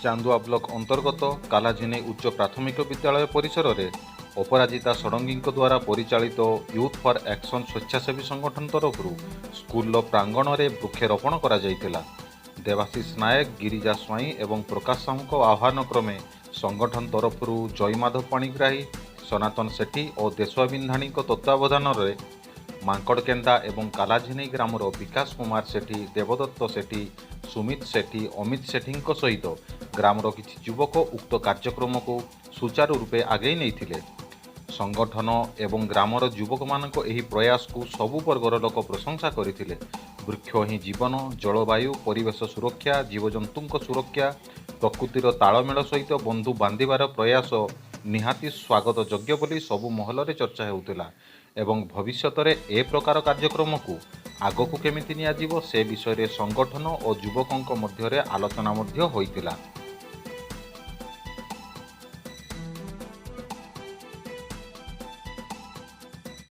ଚାନ୍ଦୁଆ ବ୍ଲକ ଅନ୍ତର୍ଗତ କାଲାଝିନେଇ ଉଚ୍ଚ ପ୍ରାଥମିକ ବିଦ୍ୟାଳୟ ପରିସରରେ ଅପରାଜିତା ଷଡ଼ଙ୍ଗୀଙ୍କ ଦ୍ୱାରା ପରିଚାଳିତ ୟୁଥ୍ ଫର୍ ଆକ୍ସନ୍ ସ୍ୱେଚ୍ଛାସେବୀ ସଂଗଠନ ତରଫରୁ ସ୍କୁଲର ପ୍ରାଙ୍ଗଣରେ ବୃକ୍ଷରୋପଣ କରାଯାଇଥିଲା। ଦେବାଶିଷ ନାୟକ, ଗିରିଜା ସ୍ୱାଇଁ ଏବଂ ପ୍ରକାଶ ସାହୁଙ୍କ ଆହ୍ୱାନ କ୍ରମେ ସଂଗଠନ ତରଫରୁ ଜୟମାଧବ ପାଣିଗ୍ରାହୀ, ସନାତନ ସେଠୀ ଓ ଦେଶୁଆ ବିନ୍ଧାଣୀଙ୍କ ତତ୍ତ୍ୱାବଧାନରେ ମାଙ୍କଡ଼କେନ୍ଦା ଏବଂ କାଲାଝିନେଇ ଗ୍ରାମର ବିକାଶ କୁମାର ସେଠୀ, ଦେବଦତ୍ତ ସେଠୀ, ସୁମିତ ସେଠୀ, ଅମିତ ସେଠୀଙ୍କ ସହିତ ଗ୍ରାମର କିଛି ଯୁବକ ଉକ୍ତ କାର୍ଯ୍ୟକ୍ରମକୁ ସୁଚାରୁ ରୂପେ ଆଗେଇ ନେଇଥିଲେ। ସଂଗଠନ ଏବଂ ଗ୍ରାମର ଯୁବକମାନଙ୍କ ଏହି ପ୍ରୟାସକୁ ସବୁ ବର୍ଗର ଲୋକ ପ୍ରଶଂସା କରିଥିଲେ। ବୃକ୍ଷ ହିଁ ଜୀବନ, ଜଳବାୟୁ, ପରିବେଶ ସୁରକ୍ଷା, ଜୀବଜନ୍ତୁଙ୍କ ସୁରକ୍ଷା, ପ୍ରକୃତିର ତାଳମେଳ ସହିତ ବନ୍ଧୁ ବାନ୍ଧିବାର ପ୍ରୟାସ ନିହାତି ସ୍ୱାଗତ ଯୋଗ୍ୟ ବୋଲି ସବୁ ମହଲରେ ଚର୍ଚ୍ଚା ହେଉଥିଲା ଏବଂ ଭବିଷ୍ୟତରେ ଏ ପ୍ରକାର କାର୍ଯ୍ୟକ୍ରମକୁ ଆଗକୁ କେମିତି ନିଆଯିବ ସେ ବିଷୟରେ ସଂଗଠନ ଓ ଯୁବକଙ୍କ ମଧ୍ୟରେ ଆଲୋଚନା ମଧ୍ୟ ହୋଇଥିଲା।